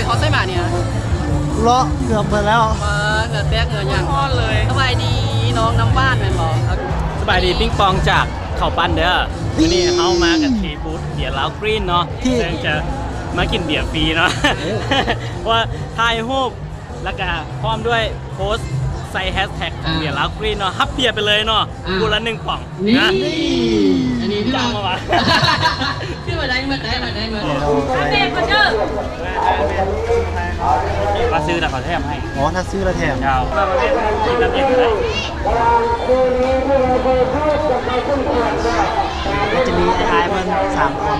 ເຂົາໃສ່ມານີ້ນະ ເລາະເກືອບເບິດແລ້ວ ເອີ ເຫື່ອແຕກເຫື່ອຫຍັງ ຮ້ອນເລີຍ. ສະບາຍດີ ນ້ອງນ້ຳຫວານແມ່ນບໍ່? ສະບາຍດີປິງປອງຈາກເຂົ້າປັ້ນເດີ. ມື້ນີ້ເຮົາມາກັນທີ່ບູດເບຍລາວກຣີນເນາະ ທີ່ເຊິ່ງຈະມາກິນເບຍຟຣີເນາະ ໂອ້ ເພາະວ່າຖ່າຍຮູບ ແລ້ວກະພ້ອມດ້ວຍໂພສໃສ່ແຮັສແທັກຂອງເບຍລາວກຣີນເນາະ ຮັບເບຍໄປເລີຍເນາະ ອ່າ ຄູ່ລະໜຶ່ງປ່ອງ ນີ້ ນະ ອັນນີ້ຄືວ່າ ຄືວ່າໄດ້ໝົດ ໄດ້ໝົດ ໄດ້ໝົດ ໂອເຄ ຖ້າຊື້ແລ້ວເຂົາແຖມໃຫ້. ອໍ ຖ້າຊື້ແລ້ວແຖມ. ເຈົ້າ ມັນຈະມີອ້າຍໆເພິ່ນສາມຄົນ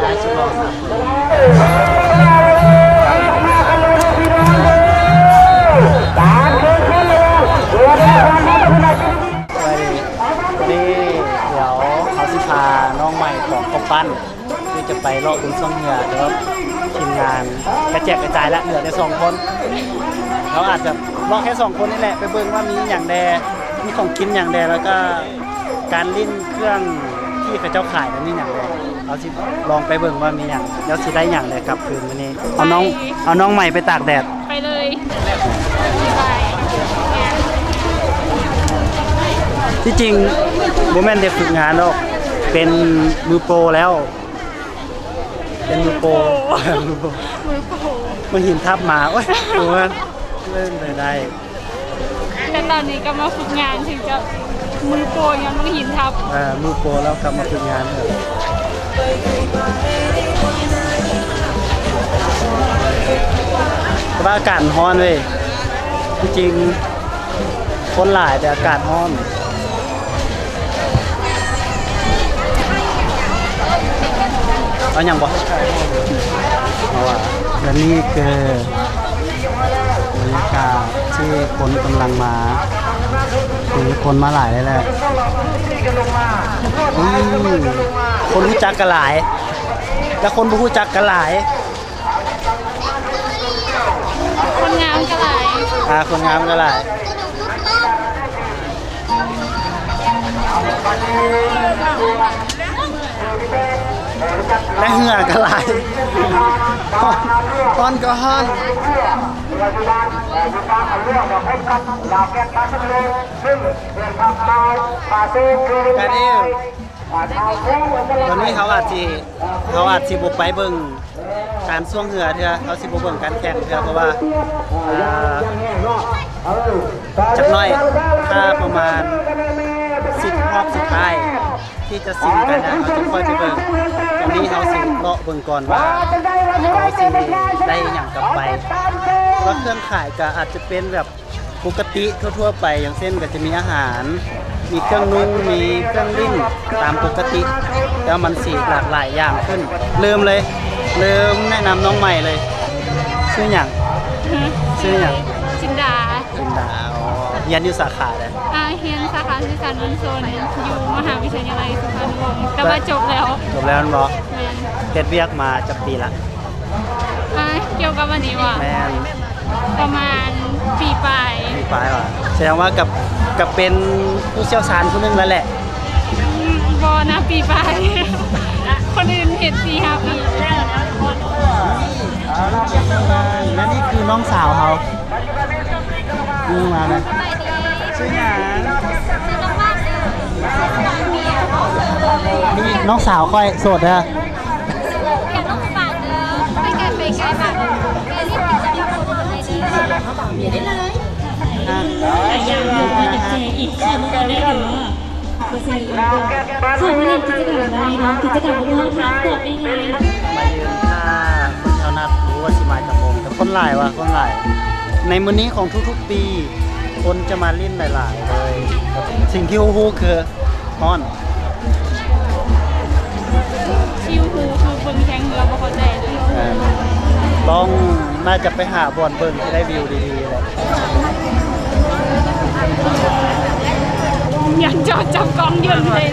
ອ້າຍສຸດຫຼໍ່ສາມຄົນ. ນີ້ ດຽວເຮົາຊິພານ້ອງໃໝ່ຂອງເຂົ້າປັ້ນ ຄືຈະໄປເລາະເບິ່ງຊ່ວງເຮືອ ແຕ່ວ່າທີມງານກະແຈກກະຈາຍລະ ເຫຼືອແຕ່ສອງຄົນ. ເຮົາອາດຈະເລາະແຄ່ສອງຄົນນີ້ແຫຼະ ໄປເບິ່ງວ່າມີຫຍັງແດ່ ມີຂອງກິນຫຍັງແດ່ ແລ້ວກະການຫຼິ້ນເຄື່ອງທີ່ເຂົາເຈົ້າຂາຍນັ້ນມີຫຍັງແດ່. ເຮົາຊິລອງໄປເບິ່ງວ່າມີຫຍັງ ແລ້ວຊິໄດ້ຫຍັງແດ່ກັບຄືນມື້ນີ້. ເອົານ້ອງ ເອົານ້ອງໃໝ່ໄປຕາກແດດ. ໄປເລີຍ. ທີ່ຈິງບໍ່ແມ່ນເດັກຝຶກງານດອກ ເປັນມືໂປຣແລ້ວ ເປັນມືໂປຣ ມືໂປຣ ມືໂປຣ ມັນຫີນທັບມາ. ໂອ້ຍ ໂອ້ຍ ເປັນໄປໄດ້. ແຕ່ຕອນນີ້ກໍມາຝຶກງານ ເຖິງຈະມືໂປຣຍ້ອນມັນຫີນທັບ. ເອີ ມືໂປຣແລ້ວກັບມາຝຶກງານ. ແຕ່ວ່າອາກາດມັນຮ້ອນເວີຍ ທີ່ຈິງຄົນຫຼາຍແຕ່ອາກາດຮ້ອນ. ເອົາຫຍັງບໍ່? ເອົາວ່າ ແລະນີ້ຄືບັນຍາກາດທີ່ຄົນກຳລັງມາ ຄືຄົນມາຫຼາຍເລີຍແຫຼະ. ອືມ ຄົນຮູ້ຈັກກໍຫຼາຍ ແລະຄົນບໍ່ຮູ້ຈັກກໍຫຼາຍ. ຄົນງາມກໍຫຼາຍ. ອ່າ ຄົນງາມກໍຫຼາຍ. ແລະເຫື່ອກໍຫຼາຍ. ຮ້ອນກໍຮ້ອນ. ກະເດ້ ຕອນນີ້ເຮົາອາດຊິ ເຮົາອາດຊິບໍ່ໄປເບິ່ງການຊ່ວງເຮືອເທື່ອ ເຮົາຊິບໍ່ເບິ່ງການແຂ່ງເທື່ອ ເພາະວ່າ ອ່າ ຈັກໜ້ອຍ ຖ້າປະມານສິບຮອບສຸດທ້າຍທີ່ຈະຊິງກັນ ເຮົາຈະຄ່ອຍໄປເບິ່ງ. ຕອນນີ້ເຮົາຊິເລາະເບິ່ງກ່ອນວ່າເຮົາຊິໄດ້ຫຍັງກັບໄປ ແຕ່ວ່າເຄື່ອງຂາຍກະອາດຈະເປັນແບບ ປົກກະຕິທົ່ວໆໄປ ຢ່າງເຊັ່ນ ກໍຈະມີອາຫານ ມີເຄື່ອງນຸ່ງ ມີເຄື່ອງຫຼິ້ນຕາມປົກກະຕິ ແຕ່ວ່າມັນຊິຫຼາກຫຼາຍຢ່າງຂຶ້ນ. ເລີ່ມເລີຍ ເລີ່ມແນະນຳນ້ອງໃໝ່ເລີຍ. ຊື່ຫຍັງ? ຫຶ? ຊື່ຫຍັງ? ຈິນດາ. ຈິນດາ. ອໍ ຮຽນຢູ່ສາຂາໃດ? ອ່າ ຮຽນສາຂາສື່ສານມວນຊົນ ຢູ່ມະຫາວິທະຍາໄລສຸພານຸວົງ ແຕ່ວ່າຈົບແລ້ວ. ຈົບແລ້ວແມ່ນບໍ່? ແມ່ນ. ເຮັດວຽກມາຈັກປີລະ? ອ່າ ກ່ຽວກັບອັນນີ້ຫວາ? ແມ່ນ. ປະມານປີປາຍ. ປີປາຍຫວາ? ສະແດງວ່າກັບ ກັບເປັນຜູ້ຊ່ຽວຊານຜູ້ໜຶ່ງແລ້ວແຫຼະ. ອືມ ບໍ່ນະ ປີປາຍ ຄົນອື່ນເຮັດສີ່ຫ້າປີ. ແລະນີ້ຄືນ້ອງສາວເຮົາ. ອືມ ມາແລ້ວ. ຊື່ຫຍັງ? ນີ້ນ້ອງສາວຂ້ອຍ ໂສດເດີ. ມາຢືນຖ້າຄົນແຖວນັ້ນ ໂອ້ ວ່າຊິມາຈັກໂມງ ແຕ່ຄົນຫຼາຍວ່າ ຄົນຫຼາຍ. ໃນມື້ນີ້ຂອງທຸກໆປີ ຄົນຈະມາຫຼິ້ນຫຼາຍໆເລີຍ. ສິ່ງທີ່ຮູ້ໆຄື ຮ້ອນ. ທີ່ຮູ້ຄືເບິ່ງແຂ່ງເຮືອບໍ່ເຂົ້າໃຈເລີຍ. ເອີ ຕ້ອງ ໜ້າຈະໄປຫາບ່ອນເບິ່ງທີ່ໄດ້ວິວດີໆແຫຼະ. ຍັງຈອດຈັບກ້ອງຢູ່ເລີຍ.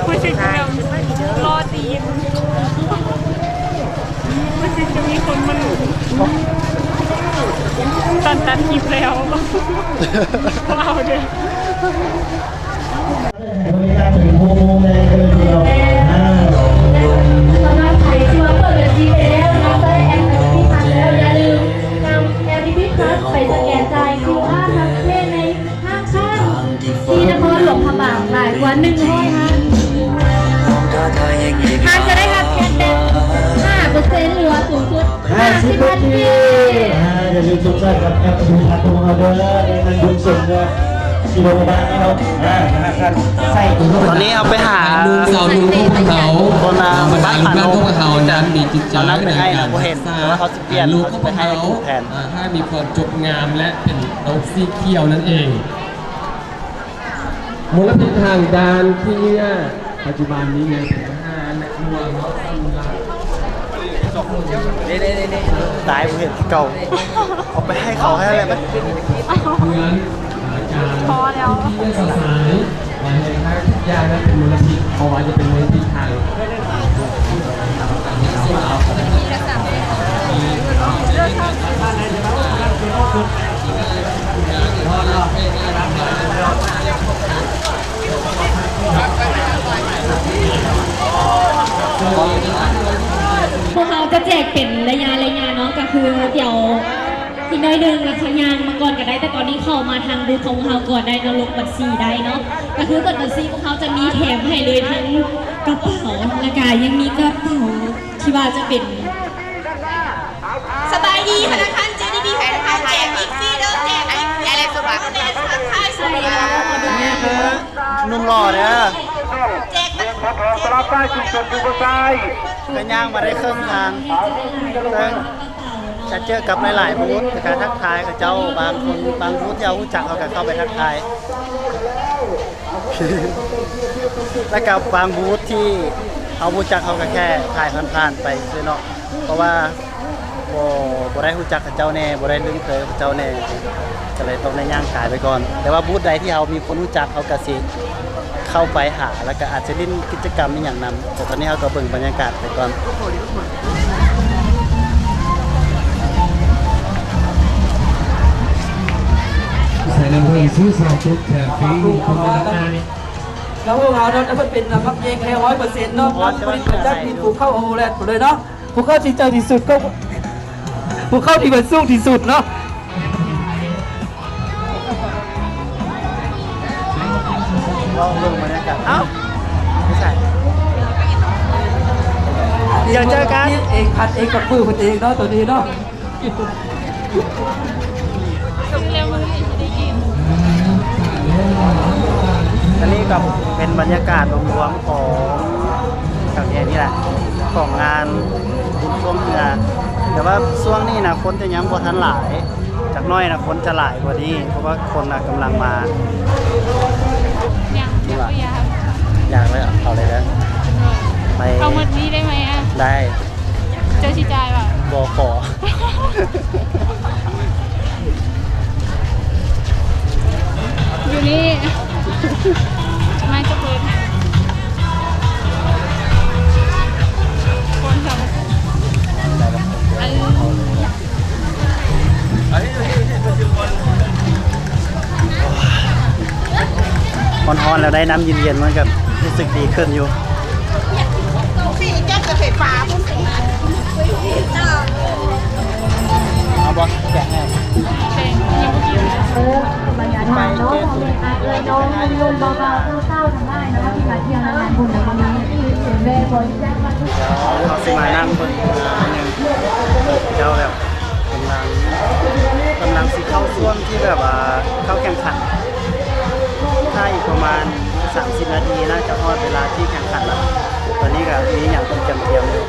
ຮູ້ສຶກແບບລໍຕີນ. ມັນຊິຈະມີຄົນມາລຸມ. ຕອນຕັດຄລິບແລ້ວ ບໍ່ເອົາເດີ້. ສຳລັບໃຜທີ່ວ່າເປີດບັນຊີໄປແລ້ວເນາະ ໃຊ້ແອັບ Happy Pass ຕອນນີ້ເຮົາໄປຫາ ສາວໜຸ່ມຂອງພວກເຮົາ ຄົນ ອ່າ ບ້ານຜາໜົກ ເຮົານັດໄປໃຫ້ນະ ບໍ່ເຫັນ ແຕ່ວ່າເຮົາຊິປ່ຽນ ເຮົາຊິໄປໃຫ້ຜູ້ແທນ ອ່າ ໃຫ້ມີຄວາມຈົບງາມ ແລະ ເປັນນົກສີຂຽວນັ້ນເອງ. ມົນລະພິດທາງດ້ານເຄເມຍ ປັດຈຸບັນນີ້ຍັງເປັນທະຫານ ແລະ ຫົວເນາະ ສຳລັບ ຕາຍ ບໍ່ເຫັນຄືເກົ່າ ເອົາໄປໃຫ້ເຂົາໃຫ້ແລ້ວ ເພື່ອນ ອາຈານ ພອແລ້ວ ພີ່ໆ ສາວໆ ວ່າເຮັດໃຫ້ທຸກຢ່າງນັ້ນເປັນມົນລະພິດ ເພາະວ່າຈະເປັນມົນລະພິດທາງ ພວກເຮົາຈະແຈກເປັນໄລຍະໆເນາະ ກໍຄືດຽວອີກໜ້ອຍໜຶ່ງ ແລ້ວຄ່ອຍຍ່າງມາກ່ອນກໍໄດ້ ແຕ່ຕອນນີ້ເຂົ້າມາທາງບູດຂອງພວກເຮົາກ່ອນໄດ້ເນາະ ລົງບັນຊີໄດ້ເນາະ ກໍຄືເບິດບັນຊີພວກເຮົາຈະມີແຖມໃຫ້ເລີຍ ທັງກະເປົາ ແລ້ວກະຍັງມີກະເປົາທີ່ວ່າຈະເປັນ ສະບາຍດີ ທະນາຄານ ເຈດີບີ ແພງໄທ ແຈກອີກຟຣີເດີ ແຈກອີກຟຣີ ແລະ ສະບາຍດີ ທັກທາຍສະບາຍດີ ນີ້ຄືໜຸ່ມຫຼໍ່ເດີ ແຈກມັນ ຕະຫຼາດໃຕ້ຊຸມຊົນຢູ່ເມືອງໄຊ ກໍຍ່າງມາໄດ້ເຄິ່ງທາງ ເຊິ່ງຈະເຈີກັບຫຼາຍໆບູດ ແລ້ວກໍທັກທາຍເຂົາເຈົ້າ ບາງຄົນ ບາງບູດທີ່ເຮົາຮູ້ຈັກ ເຮົາກໍເຂົ້າໄປທັກທາຍ ແລ້ວກໍບາງບູດທີ່ເຮົາບໍ່ຮູ້ຈັກ ເຮົາກໍແຄ່ຖ່າຍຜ່ານໆໄປຊື່ເນາະ ເພາະວ່າບໍ່ ບໍ່ໄດ້ຮູ້ຈັກເຂົາເຈົ້າແດ່ ບໍ່ໄດ້ລຶ້ງເຄີຍເຂົາເຈົ້າແດ່ ກໍເລີຍຕ້ອງໄດ້ຍ່າງກາຍໄປກ່ອນ ແຕ່ວ່າບູດໃດທີ່ເຮົາມີຄົນຮູ້ຈັກ ເຮົາກໍຊິເຂົ້າໄປຫາ ແລ້ວກໍອາດຈະຫຼິ້ນກິດຈະກຳອີ່ຫຍັງນຳ ແຕ່ຕອນນີ້ເຮົາກໍເບິ່ງບັນຍາກາດໄປກ່ອນ. ໃສ່ນ້ຳເພິ່ງຊື້ສອງຈຸດແຖມຟຣີ ແລ້ວພວກເຮົາເນາະ ເພິ່ນເປັນພັກເອງແທ້ຮ້ອຍເປີເຊັນເນາະ ເພິ່ນບໍ່ໄດ້ເປັນຜູ້ເຂົ້າໂຮແລັດເລີຍເນາະ ຜູ້ເຂົ້າທີ່ເຈົ້າທີ່ສຸດກໍ ຜູ້ເຂົ້າທີ່ເພິ່ນສູງທີ່ສຸດເນາະ. ລອງເບິ່ງບັນຍາກາດ ເອົ້າ ໄປໃສ ດຽວເຈີກັນ ເອງພັດເອງກັບມືເພິ່ນເອງເນາະ ຕອນນີ້ເນາະ. ອັນນີ້ກໍເປັນບັນຍາກາດລວມໆຂອງ ແຖວນີ້ແຫຼະ ຂອງງານບຸນຊ່ວງເຮືອ ແຕ່ວ່າຊ່ວງນີ້ນະ ຄົນຈະຍັງບໍ່ທັນຫຼາຍ ຈັກໜ້ອຍນະ ຄົນຈະຫຼາຍກວ່ານີ້ ເພາະວ່າຄົນນະກຳລັງມາ ຍັງ ຍັງບໍ່ຢາກ ຢາກແລ້ວ ເອົາເລີຍເດີ ເອີ ໄປ ເອົາໝົດນີ້ໄດ້ໄໝອະ? ໄດ້. ເຈົ້າຊິຈ່າຍບໍ່? ບໍ່ ຂໍ ຢູ່ນີ້ ມັນຈະເປີດໃຫ້ ຄົນເຂົາ ອັນ ຮ້ອນໆ ແລ້ວໄດ້ນ້ຳເຢັນໆ ມັນກໍຮູ້ສຶກດີຂຶ້ນຢູ່. ເອົາບໍ່? ແກະໃຫ້. ເອີ ບັນຍາກາດເນາະ ພໍ່ແມ່ອ້າຍເອື້ອຍນ້ອງ ໜຸ່ມໆ ບ່າວໆ ສາວໆ ທັງຫຼາຍເນາະ ທີ່ມາທ່ຽວໃນງານບຸນໃນມື້ນີ້ ແມ່ນບໍ່ ດຽວເຮົາຊິມານັ່ງເບິ່ງ ອ່າ ເຈົ້າແບບ ກຳລັງ ກຳລັງຊິເຂົ້າຊ່ວງທີ່ແບບວ່າເຂົ້າແຂ່ງຂັນ ຖ້າອີກປະມານສາມສິບນາທີ ໜ້າຈະຮອດເວລາທີ່ແຂ່ງຂັນລະ. ຕອນນີ້ກໍມີຫຍັງຕ້ອງກຽມໆຢູ່.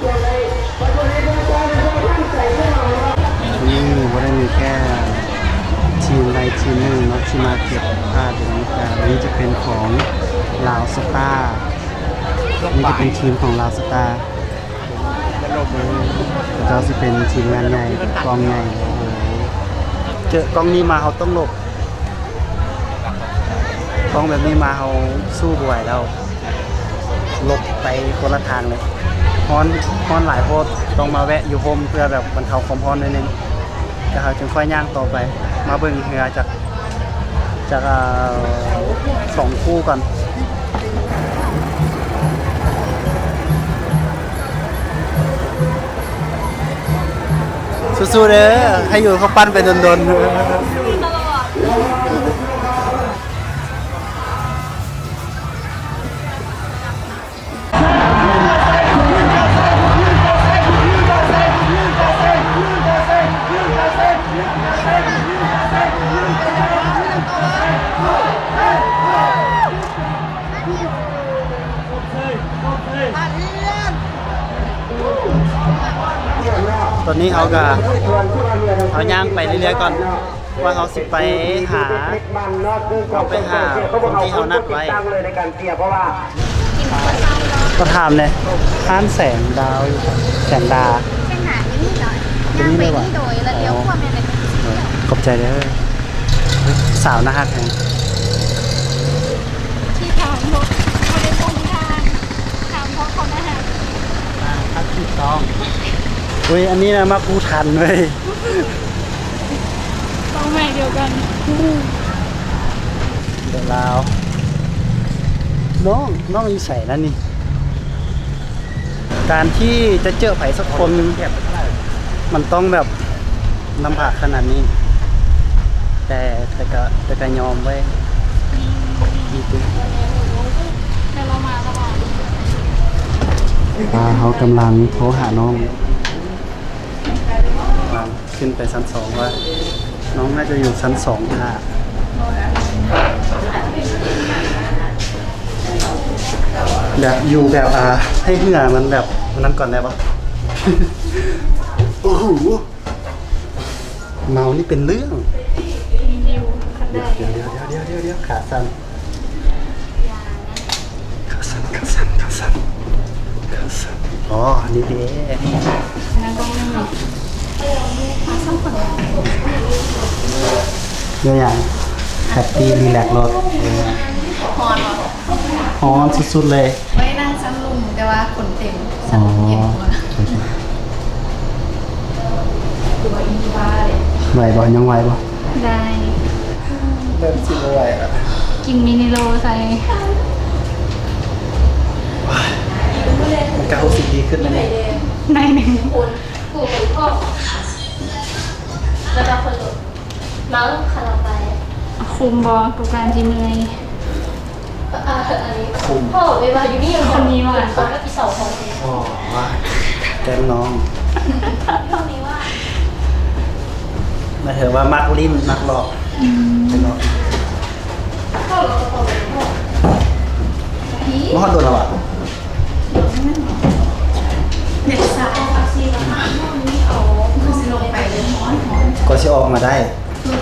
ນີ້ບໍ່ໄດ້ມີແຄ່ທີມໃດທີມໜຶ່ງເນາະ ທີ່ມາເກັບພາບເປັນບັນຍາກາດ. ອັນນີ້ຈະເປັນຂອງລາວສະຕາ ນີ້ຈະເປັນທີມຂອງລາວສະຕາ. ເຂົາເຈົ້າຊິເປັນທີມງານໃຫຍ່ ກ້ອງໃຫຍ່. ໂອ້ໂຫ ເຈີກ້ອງນີ້ມາເຮົາຕ້ອງຫຼົບ ກ້ອງແບບນີ້ມາເຮົາສູ້ບໍ່ໄຫວແລ້ວ ຫຼົບໄປຄົນລະທາງເລີຍ. ຮ້ອນ ຮ້ອນຫຼາຍໂພດ ຕ້ອງມາແວະຢູ່ຮົ່ມເພື່ອແບບບັນເທົາຄວາມຮ້ອນໜ້ອຍໜຶ່ງ ແລ້ວເຮົາຈຶ່ງຄ່ອຍຍ່າງຕໍ່ໄປ ມາເບິ່ງເຮືອຈາກ ຈາກ ເອີ ສອງຄູ່ກ່ອນ. ສູ້ໆເດີ ໃຫ້ຢູ່ເຂົາປັ່ນໄປດົນໆ. ຕອນນີ້ເຮົາກະ ເຮົາຍ່າງໄປເລື້ອຍໆກ່ອນ ວ່າເຮົາຊິໄປຫາ ເຮົາໄປຫາຄົນທີ່ເຮົານັດໄວ້. ຂໍຖາມແດ່ ຮ້ານແສງດາວຢູ່ ແສງດາ ແສງດາຢູ່ນີ້ເນາະ ຍ່າງໄປນີ້ໂດຍ ແລ້ວລ້ຽວຂວາແມ່ນເລີຍ. ຂອບໃຈເດີ. ສາວໜ້າຮັກແຮງ. ທີ່ຖາມບໍ່ ບໍ່ໄດ້ຕົງທາງ ຖາມເພາະເຂົາໜ້າຮັກ. ມາຄັກຖືກຕ້ອງ. ອຸ້ຍ ອັນນີ້ນະ ມັກຮູ້ທັນເວີຍ. ເປົ້າໝາຍດຽວກັນ. ດຽວລາວ. ນ້ອງ ນ້ອງຢູ່ໃສນະນີ້? ການທີ່ຈະເຈີໃຜສັກຄົນ ມັນຕ້ອງແບບລຳບາກຂະໜາດນີ້ ແຕ່ ແຕ່ກະ ແຕ່ກະຍອມເວີຍ. ແຕ່ລາວມາຕະຫຼອດ. ອ່າ ເຮົາກຳລັງໂທຫານ້ອງ ຂຶ້ນໄປຊັ້ນສອງວ່າ ນ້ອງໜ້າຈະຢູ່ຊັ້ນສອງຖ້າ ແບບຢູ່ແບບ ອ່າ ໃຫ້ເຫື່ອມັນແບບອັນນັ້ນກ່ອນໄດ້ບໍ່? ໂອ້ໂຫ ເມົານີ້ເປັນເລື່ອງ. ດຽວໆໆໆໆ ຂາສັ່ນ. ຂາສັ່ນ ຂາສັ່ນ ຂາສັ່ນ ຂາສັ່ນ. ອໍ ນີ້ເດ້. ແນວຫຍັງ? ແຮັບປີ້ຣີແລັກໂລດ. ຮ້ອນບໍ່? ຮ້ອນສຸດໆເລີຍ. ໄວ້ນັ່ງຊັ້ນລຸ່ມ ແຕ່ວ່າຄົນເຕັມ. ອໍ ຊັ້ນເຢັນກວ່າ. ໄຫວບໍ່? ຍັງໄຫວບໍ່? ໄດ້. ເລີ່ມຊິບໍ່ໄຫວລະ. ກິນມິນິໂລໃສ່. ມັນກະຮູ້ສຶກດີຂຶ້ນແລ້ວນີ້. ໜ້ອຍໜຶ່ງ. ມັ້ງ ຄັນເຮົາໄປ. ຄຸ້ມບໍ່ກັບການທີ່ເມື່ອຍ? ຄຸ້ມ. ພໍ່ເວວາຢູ່ນີ້ ຄົນນີ້ວ່າ ຄົນກັບອີ່ສອງຄົນ. ອໍ ວ່າ ແກ້ມນ້ອງ. ໝາຍເຖິງວ່າມັກຫຼິ້ນ ມັກເລາະ. ອືມ ໄປເລາະ. ມາຮອດດົນແລ້ວຫວາ? ກວ່າຊິອອກມາໄດ້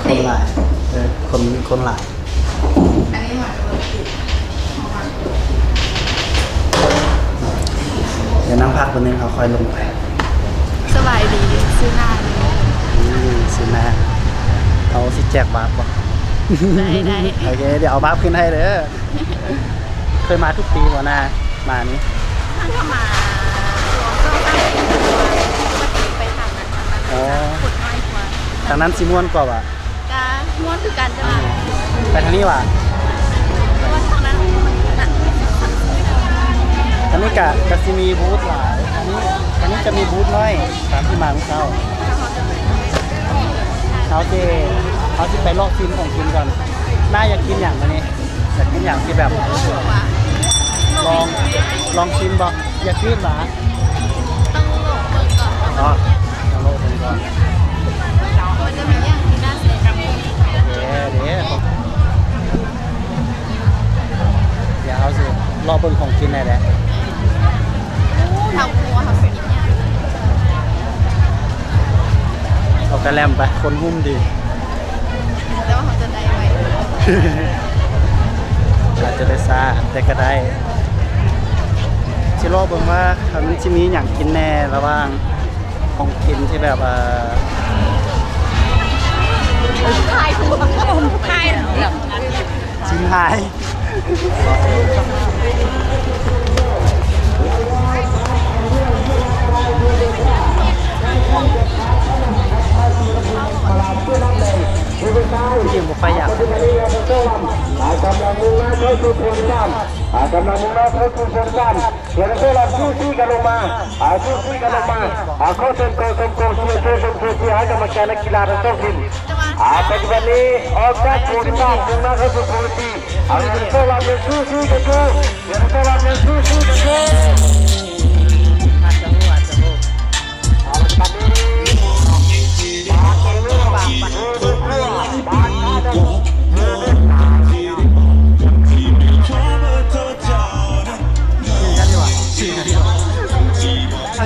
ຄົນຫຼາຍ. ເອີ ຄົນ ຄົນຫຼາຍ. ດຽວນັ່ງພັກແປັບໜຶ່ງ ເຮົາຄ່ອຍລົງໄປ. ສະບາຍດີ ຊື່ໜ້າ. ອືມ ຊື່ໜ້າ. ເຮົາຊິແຈກບາບບໍ່? ໄດ້ ໄດ້. ໂອເຄ ດຽວເອົາບາບຂຶ້ນໃຫ້ເດີ. ເຄີຍມາທຸກປີບໍ່ນາ ມານີ້? ມັນກະມາຊ່ວງ ຊ່ວງກາງປີ ເພາະວ່າປົກກະຕິໄປທາງນັ້ນ ທາງນັ້ນ ອໍ ຄົນນ້ອຍກວ່າ. ທາງນັ້ນຊິມ່ວນກວ່າຫວາ? ກະມ່ວນຄືກັນ ແຕ່ວ່າ ໄປທາງນີ້ຫວາ? ແຕ່ວ່າທາງນັ້ນມັນໜັກ. ອັນນີ້ກະ ກະຊິມີບູດຫຼາຍ. ອັນນີ້ ອັນນີ້ຈະມີບູດນ້ອຍ ຕາມທີ່ມາມື້ເຊົ້າ. ເຮົາຊິ ເຮົາຊິໄປລອກຊີມຂອງກິນກ່ອນ. ນ້າຢາກກິນຫຍັງມື້ນີ້? ຢາກກິນຫຍັງທີ່ແບບ ລອງ ລອງຊີມບໍ່? ຢາກກິນຫວາ? ຕ້ອງລອງເບິ່ງກ່ອນ. ອໍ ຕ້ອງລອງເບິ່ງກ່ອນ. ມັນຈະມີຫຍັງທີ່ໜ້າແຊະ. ເດ້ ເດ້ ດຽວເຮົາຊິລອງເບິ່ງຂອງກິນແດ່ແຫຼະ. ເຮົາຄົວເຮົາຊິກິນຫຍັງ? ເອົາກະແລັມໄປ ຄົນຫຸ້ມດີ. ແຕ່ວ່າເຮົາຈະໄດ້ໄວ ອາດຈະໄດ້ຊ້າ ແຕ່ກະໄດ້. ຊິລອເບິ່ງວ່າມັນຊິມີຫຍັງກິນແດ່ ລະຫວ່າງຂອງກິນທີ່ແບບ ເອີ ຂາຍ ຂາຍ ຊິນຫາຍ. ກຳລັງມຸ່ງໜ້າເຂົ້າສູ່ໂພນສາມ ອາ ກຳລັງມຸ່ງໜ້າເຂົ້າສູ່ໂພນສາມ. ເຫັນໂຊລາຊູຊີກັນລົງມາ ອາ ຊູຊີກັນລົງມາ ອາ ເຂົ້າເສັ້ນກອງ ສົ່ງກອງເຊຍ ສົ່ງກອງເຊຍໃຫ້ກຳລັງໃຈນັກກິລາທັງສອງທີມ. ອາ ປັດຈຸບັນນີ້ອອກຈາກໂພນສາມ ມຸ່ງໜ້າເຂົ້າສູ່ໂພນສີ່ ອາ ເຫັນໂຊລາຊູຊີກັນຢູ່ ເຫັນໂຊລາຊູຊີກັນຢູ່.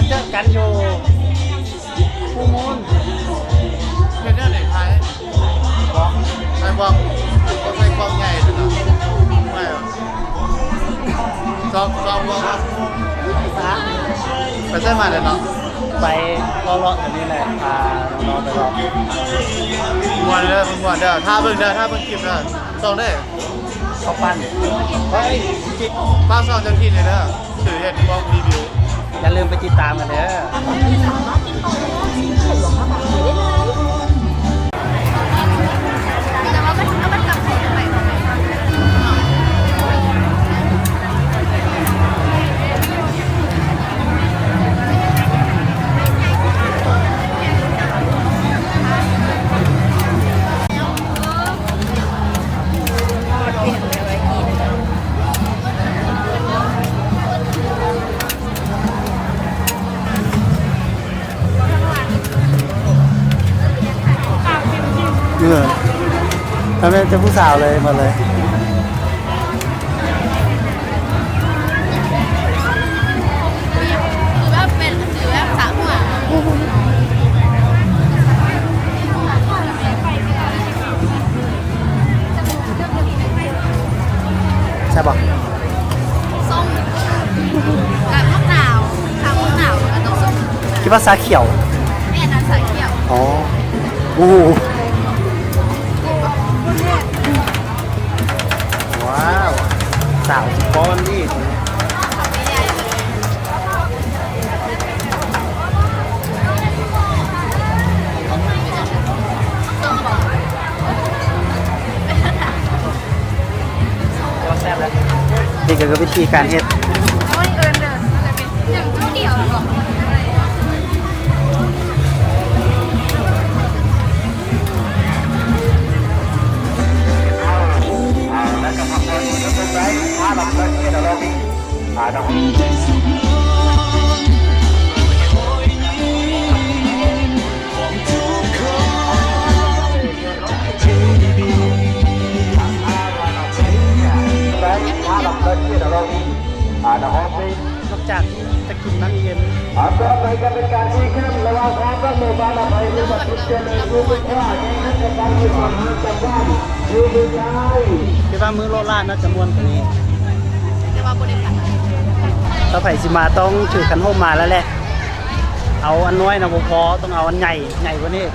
ເຈີກັນຢູ່. ເຮັດແນວໃດຂາຍ? ຂາຍບອກ ຂາຍບອກ ບໍ່ໃສ່ກ່ອງໃຫຍ່ເນາະ. ໄປ ຊອກ ຊອກ ຊອກ ໄປໃສມາແລ້ວເນາະ? ໄປເລາະໆແຖວນີ້ແຫຼະ ພານ້ອງໆໄປເລາະ. ມ່ວນເດີ ມ່ວນເດີ ຖ້າເບິ່ງເດີ ຖ້າເບິ່ງຄລິບເດີ ຊ່ອງໃດ? ເຂົ້າປັ້ນ ເຮີ້ຍ ຝາກຊ່ອງເຈົ້າຖິ່ນແດ່ເດີ ຖືເຮັດບລັອກຣີວິວ. ຢ່າລືມໄປຕິດຕາມກັນເດີ. ເອີ ຖ້າແມ່ນແຕ່ຜູ້ສາວເລີຍ ໝົດເລີຍ. ຄືແບບເປັນ ຄືແບບສະຫົວ ແຊບບໍ່? ສົ້ມ ແບບໝາກນາວ ຖ້າໝາກນາວມັນຕ້ອງສົ້ມ. ຄິດວ່າຊາຂຽວ. ແມ່ນ ອັນຊາຂຽວ. ອໍ ໂອ້ ວ້າວ ສາວຊິປ້ອນນີ້. ນີ້ກໍຄືວິທີການເຮັດ. ນອກຈາກຈະກິນນ້ຳເຢັນ ຕໍ່ໄປກໍເປັນການຊີ້ແຄ້ມລະຫວ່າງຄວາມລັບໝູ່ບ້ານອະໄພ ມີບັນທຶກເຈລິນ ມີຄຸນຄ່າ ແກ່ງານກະຕັນຢູ່ສາມຫ້າງຈຳບ້ານຢູ່ເມືອງໄທ. ຄິດວ່າມື້ໂລດລາດໜ້າຈະມ່ວນກວ່ານີ້ ແຕ່ວ່າບໍ່ໄດ້ກັນ. ຖ້າໃຜຊິມາຕ້ອງຖືຂັນໂຮມມາແລ້ວແຫຼະ. ເອົາອັນນ້ອຍນະບໍ່ພໍ ຕ້ອງເອົາອັນໃຫຍ່ ໃຫຍ່ກວ່ານີ້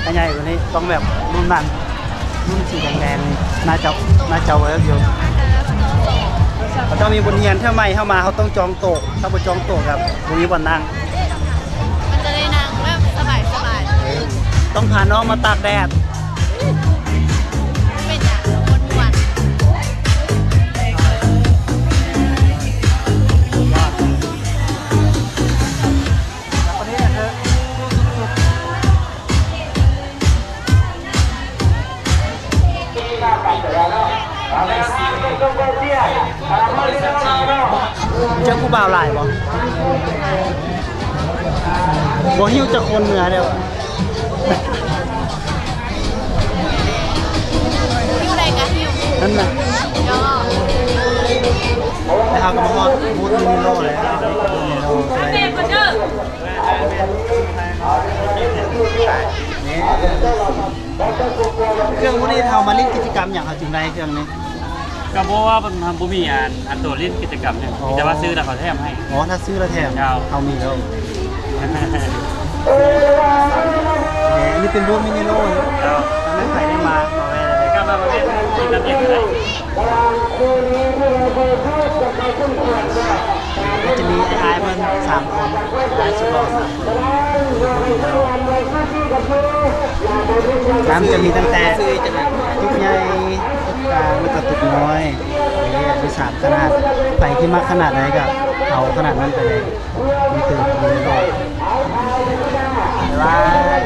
ໃຫ້ໃຫຍ່ກວ່ານີ້ ຕ້ອງແບບລຸ້ນນັ້ນ ລຸ້ນສີແດງໆ ໜ້າຈະ ໜ້າຈະເວີກຢູ່. ເຂົາເຈົ້າມີບົດຮຽນ ເທື່ອໃໝ່ເຮົາມາ ເຮົາຕ້ອງຈອງໂຕະ ຖ້າບໍ່ຈອງໂຕະກໍບໍ່ມີບ່ອນນັ່ງ. ມັນຈະໄດ້ນັ່ງແບບສະບາຍໆ ຕ້ອງພານ້ອງມາຕາກແດດ. ເປັນຫຍັງ ມ່ວນໆ. ເຈົ້າຜູ້ບ່າວຫຼາຍບໍ່? ບໍ່ຫິ້ວຈັກຄົນເມືອເດີ້. ຫິ້ວໄດ້ກໍຫິ້ວ ນັ້ນນະ. ແລ້ວເຮົາກໍມາຮອດບູດມິນິໂລແລ້ວ. ເຄື່ອງພວກນີ້ເຮົາມາຫຼິ້ນກິດຈະກຳຫຍັງ ເຮົາຈຶ່ງໄດ້ເຄື່ອງນີ້? ກໍບໍ່ວ່າເພິ່ນບໍ່ມີອັນ ອັນຕົວຫຼິ້ນກິດຈະກຳຫຍັງ ອໍ ມີແຕ່ວ່າຊື້ແລ້ວເຂົາແຖມໃຫ້. ອໍ ຖ້າຊື້ແລ້ວແຖມ. ເຈົ້າ ເຮົາມີແລ້ວ. ອັນນີ້ເປັນບູດມິນິໂລ. ເຈົ້າ ຖ້າແມ່ນໃຜໄດ້ມາ ມາແວ່ໄດ້ເລີຍ. ກໍມາ ມາແວ່ກິນນ້ຳເຢັນກໍໄດ້. ກໍຈະມີອ້າຍໆເພິ່ນສາມຄົນ ອ້າຍສຸດຫຼໍ່ສາມຄົນ. ນ້ຳຈະມີຕັ້ງແຕ່ຈຸກໃຫຍ່ ຈຸກກາງ ແລ້ວກໍຈຸກນ້ອຍ. ເອີ ມີສາມຂະໜາດ ໃຜທີ່ມັກຂະໜາດໃດກໍເອົາຂະໜາດນັ້ນໄປເລີຍ. ນີ້ຄືມີຫຼອດ. ບາຍບາຍ.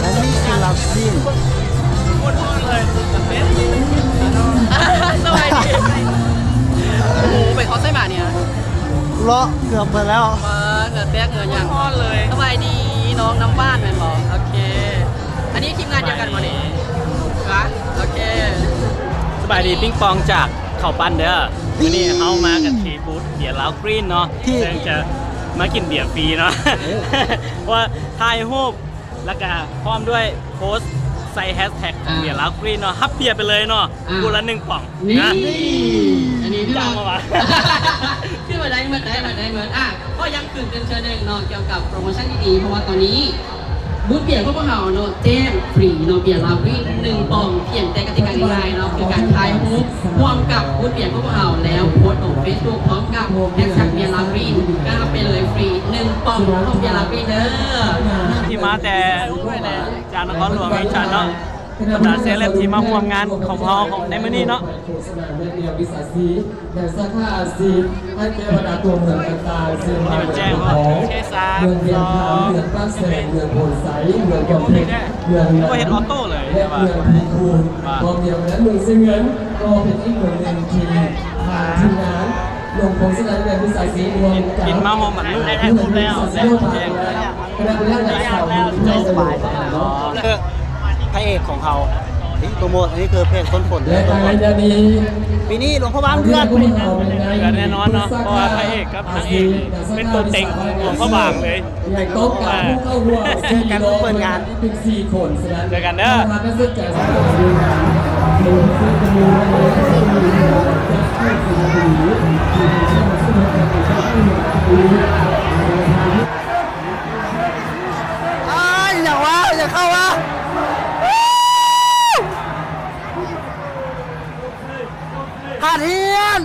ແລະນີ້ຄືລາວຊີນ. ສະບາຍດີ. ໂອ້ໂຫ ໄປເຄາະໃສ່ໝານີ້ນະ. ເລາະເກືອບເບິດແລ້ວ. ເອີ ເຫື່ອແຕກເຫື່ອຫຍັງ. ຮ້ອນເລີຍ. ສະບາຍດີນ້ອງນ້ຳຫວານແມ່ນບໍ່? ໂອເຄ. ອັນນີ້ທີມງານດຽວກັນບໍ່ນີ້? ກະ ໂອເຄ. ສະບາຍດີ ປິງປອງຈາກ ເຂົ້າປັ້ນເດີ. ມື້ນີ້ເຮົາມາກັນທີ່ບູດເບຍລາວກຣີນເນາະ ທີ່ ເຊິ່ງຈະມາກິນເບຍຟຣີເນາະ ໂອ້ ເພາະວ່າຖ່າຍຮູບ ແລ້ວກະພ້ອມດ້ວຍໂພສໃສ່ແຮັສແທັກຂອງ ອ່າ ເບຍລາວກຣີນເນາະ ຮັບເບຍໄປເລີຍເນາະ ອ່າ ຂວດລະໜຶ່ງປ່ອງ ນີ້ ນະ ອັນນີ້ຄືວ່າ ຈ້າງມາຫວາ? ຄືວ່າໄດ້ໝົດ ໄດ້ໝົດ ໄດ້ໝົດ ອ່າ ກໍຢ້ຳຄືນເທື່ອໜຶ່ງເນາະ ກ່ຽວກັບໂປຣໂມຊັນດີໆ ເພາະວ່າຕອນນີ້ ບູດເບຍຂອງພວກເຮົາເນາະ ແຈກຟຣີເນາະ ເບຍລາວກຣີນໜຶ່ງປ່ອງ ພຽງແຕ່ກະຕິກາງ່າຍໆເນາະ ຄືການຖ່າຍຮູບຮ່ວມກັບບູດເບຍຂອງພວກເຮົາ ແລ້ວໂພສລົງເຟສບຸກພ້ອມກັບແຮັສແທັກເບຍລາວກຣີນ ກໍຮັບໄປເລີຍຟຣີໜຶ່ງປ່ອງຂອງເບຍລາວກຣີນເດີ. ທີ່ມາແຕ່ຈາກນະຄອນຫຼວງວຽງຈັນເນາະ ບັນດາເຊເລັບທີ່ມາຮ່ວມງານຂອງເຮົາໃນມື້ນີ້ເນາະ. ໂຄສະນາແນບແນວວິຊາຊີບ ໃນສາຂາອາຊີບ ໃຫ້ແກ່ບັນດາຕົວເມືອງຕ່າງໆ ເຊັ່ນວ່າ ເມືອງເຊກອງ, ເມືອງວຽງຄຳ, ເມືອງປາກແຊງ, ເມືອງໂພນໄຊ, ເມືອງກຳແພງ, ເມືອງນາງ ແລະ ເມືອງພີຄູນ. ພ້ອມດຽວກັນນັ້ນ ເມືອງເຊເງິນກໍເປັນອີກເມືອງໜຶ່ງທີ່ທາງທີມງານລົງໂຄສະນາແນບແນວວິຊາຊີບ ຮ່ວມກັບ ກິນມາຫອມບັກນຸ່ງ ຄະນະບໍລິຫານຈັດການເນາະ ພະເອກຂອງເຮົາ ນີ້ໂປຣໂມດ ອັນນີ້ຄືເພງຕົ້ນຝົນ ແລະ ໃນໄລຍະນີ້ ປີນີ້ຫຼວງພະບາງເດືອດ ເດືອດແນ່ນອນເນາະ ເພາະວ່າພະເອກກັບນາງເອກນີ້ເປັນຕົວເຕັງຂອງຫຼວງພະບາງເລີຍ. ຍັງຕ້ອງການຜູ້ເຂົ້າຮ່ວມ ເຈີກັນມື້ເປີດງານ ເປັນສີ່ຄົນ ສະນັ້ນ ເຈີກັນເດີ. ອ້າຍ ອີຫຍັງວະ ຢ່າເຂົ້າວະ ຫາດຫ້ຽນ.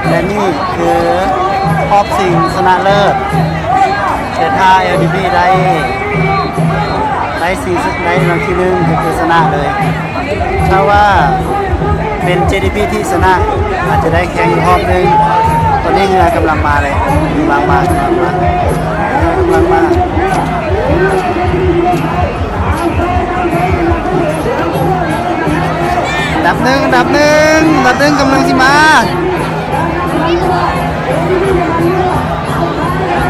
ແລະນີ້ຄືຮອບຊິງຊະນະເລີດ ແຕ່ຖ້າ ແອລ ດີ ບີ ໄດ້ ໄດ້ຊິງ ໄດ້ລາງທີໜຶ່ງ ກໍຄືຊະນະເລີຍ. ຖ້າວ່າເປັນ ເຈ ດີ ບີ ທີ່ຊະນະ ອາດຈະໄດ້ແຂ່ງອີກຮອບໜຶ່ງ. ຕອນນີ້ເຫື່ອກຳລັງມາເລີຍ ກຳລັງມາ ກຳລັງມາ ເຫື່ອກຳລັງມາ. ອັນດັບໜຶ່ງ ອັນດັບໜຶ່ງ ອັນດັບໜຶ່ງກຳລັງຊິມາ.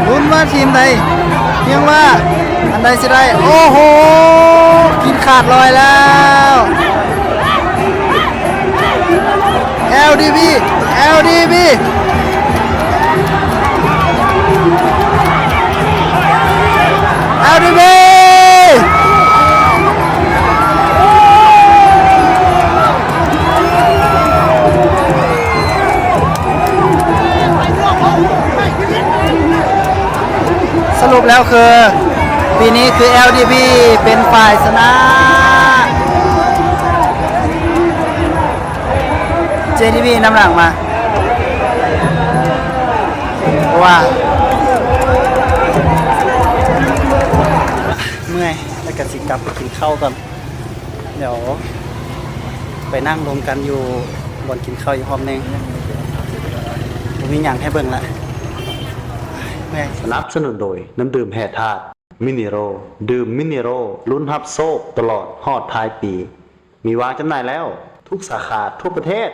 ລຸ້ນວ່າທີມໃດ ຮຽງວ່າອັນໃດຊິໄດ້. ໂອ້ໂຫ ກິນຂາດລອຍແລ້ວ. ແອລ ດີ ບີ ແອລ ດີ ບີ ແອລ ດີ ບີ. ສະຫຼຸບແລ້ວຄື ປີນີ້ຄື ແອລ ດີ ບີ ເປັນຝ່າຍຊະນະ. ເຈດີບີນຳຫຼັງມາ ເພາະວ່າເມື່ອຍ ແລ້ວກະຊິກັບໄປກິນເຂົ້າກ່ອນ. ດຽວໄປນັ່ງລົມກັນຢູ່ບ່ອນກິນເຂົ້າອີກຮອບໜຶ່ງ. ບໍ່ມີຫຍັງໃຫ້ເບິ່ງລະ ເມື່ອຍ. ສະໜັບສະໜູນໂດຍ ນ້ຳດື່ມແຮ່ທາດ ມິນເນໂຣ ດື່ມມິນເນໂຣ ລຸ້ນຮັບໂຊກຕະຫຼອດຮອດທ້າຍປີ. ມີວາງຈຳໜ່າຍແລ້ວ ທຸກສາຂາທົ່ວປະເທດ.